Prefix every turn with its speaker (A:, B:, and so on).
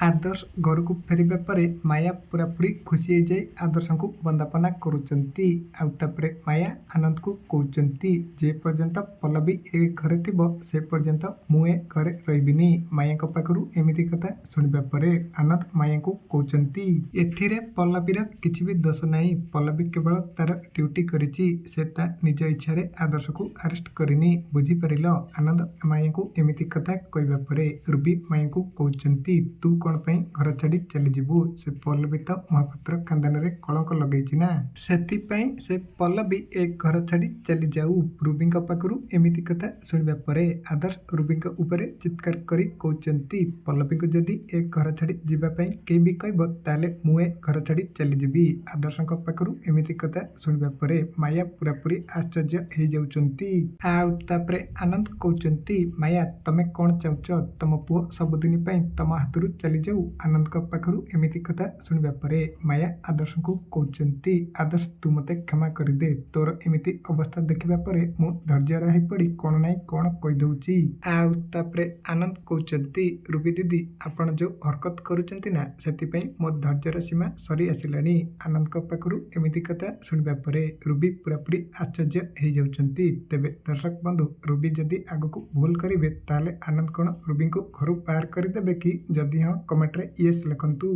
A: ଆଦର୍ଶ ଘରକୁ ଫେରିବା ପରେ ମାୟା ପୂରାପୂରି ଖୁସି ହେଇଯାଇ ଆଦର୍ଶଙ୍କୁ ବନ୍ଦାପନା କରୁଛନ୍ତି। ଆଉ ତାପରେ ମାୟା ଆନନ୍ଦକୁ କହୁଛନ୍ତି, ଯେ ପର୍ଯ୍ୟନ୍ତ ପଲ୍ଲବୀ ଏ ଘରେ ଥିବ ସେ ପର୍ଯ୍ୟନ୍ତ ମୁଁ ଏ ଘରେ ରହିବିନି। ମାୟାଙ୍କ ପାଖରୁ ଏମିତି କଥା ଶୁଣିବା ପରେ ଆନନ୍ଦ ମାୟାଙ୍କୁ କହୁଛନ୍ତି, ଏଥିରେ ପଲ୍ଲବୀର କିଛି ବି ଦୋଷ ନାହିଁ। ପଲ୍ଲବୀ କେବଳ ତାର ଡ୍ୟୁଟି କରିଛି। ସେ ତା ନିଜ ଇଚ୍ଛାରେ ଆଦର୍ଶକୁ ଆରେଷ୍ଟ କରିନି, ବୁଝିପାରିଲ? ଆନନ୍ଦ ମାୟାଙ୍କୁ ଏମିତି କଥା କହିବା ପରେ ରୁବି ମାୟାଙ୍କୁ କହୁଛନ୍ତି, ତୁ କ'ଣ ପାଇଁ ଘର ଛାଡ଼ି ଚାଲିଯିବୁ? ସେ ପଲ୍ଲବୀ ତ ମହାପାତ୍ର ଖାନଦାନରେ କଳଙ୍କ ଲଗେଇଛି ନା, ସେଥିପାଇଁ ସେ ପଲ୍ଲବୀ ଏ ଘର ଛାଡ଼ି ଚାଲିଯାଉ। ରୁବିଙ୍କ ପାଖରୁ ଏମିତି କଥା ଶୁଣିବା ପରେ ଆଦର୍ଶ ରୁବିଙ୍କ ଉପରେ ଚିତ୍କାର କରି କହୁଛନ୍ତି, ପଲ୍ଲବୀଙ୍କୁ ଯଦି ଏ ଘର ଛାଡ଼ି ଯିବା ପାଇଁ କେହି ବି କହିବ, ତାହେଲେ ମୁଁ ଏ ଘର ଛାଡ଼ି ଚାଲିଯିବି। ଆଦର୍ଶଙ୍କ ପାଖରୁ ଏମିତି କଥା ଶୁଣିବା ପରେ ମାୟା ପୂରାପୂରି ଆଶ୍ଚର୍ଯ୍ୟ ହେଇଯାଉଛନ୍ତି। ଆଉ ତାପରେ ଆନନ୍ଦ କହୁଛନ୍ତି, ମାୟା, ତମେ କ'ଣ ଚାହୁଁଛ, ତମ ପୁଅ ସବୁଦିନ ପାଇଁ ତମ ହାତରୁ ଚାଲିଯାଉ? ଆନନ୍ଦଙ୍କ ପାଖରୁ ଏମିତି କଥା ଶୁଣିବା ପରେ ମାୟା ଆଦର୍ଶଙ୍କୁ କହୁଛନ୍ତି, ଆଦର୍ଶ, ତୁ ମୋତେ କ୍ଷମା କରିଦେ। ତୋର ଏମିତି ଅବସ୍ଥା ଦେଖିବା ପରେ ମୁଁ ଧୈର୍ଯ୍ୟହରା ହେଇପଡ଼ି କ'ଣ ନାହିଁ କ'ଣ କହିଦେଉଛି। ଆଉ ତାପରେ ଆନନ୍ଦ କହୁଛନ୍ତି, ରୁବି ଦିଦି, ଆପଣ ଯେଉଁ ହରକତ କରୁଛନ୍ତି ନା, ସେଥିପାଇଁ ମୋ ଧୈର୍ଯ୍ୟର ସୀମା ସରି ଆସିଲାଣି। ଆନନ୍ଦଙ୍କ ପାଖରୁ ଏମିତି କଥା ଶୁଣିବା ପରେ ରୁବି ପୂରାପୂରି ଆଶ୍ଚର୍ଯ୍ୟ ହେଇଯାଉଛନ୍ତି। ତେବେ ଦର୍ଶକ ବନ୍ଧୁ, ରୁବି ଯଦି ଆଗକୁ ଭୁଲ କରିବେ, ତାହେଲେ ଆନନ୍ଦ କ'ଣ ରୁବିଙ୍କୁ ଘରୁ ବାହାର କରିଦେବେ କି? ଯଦି ହଁ, କମେଣ୍ଟରେ ୟେସ୍ ଲେଖନ୍ତୁ।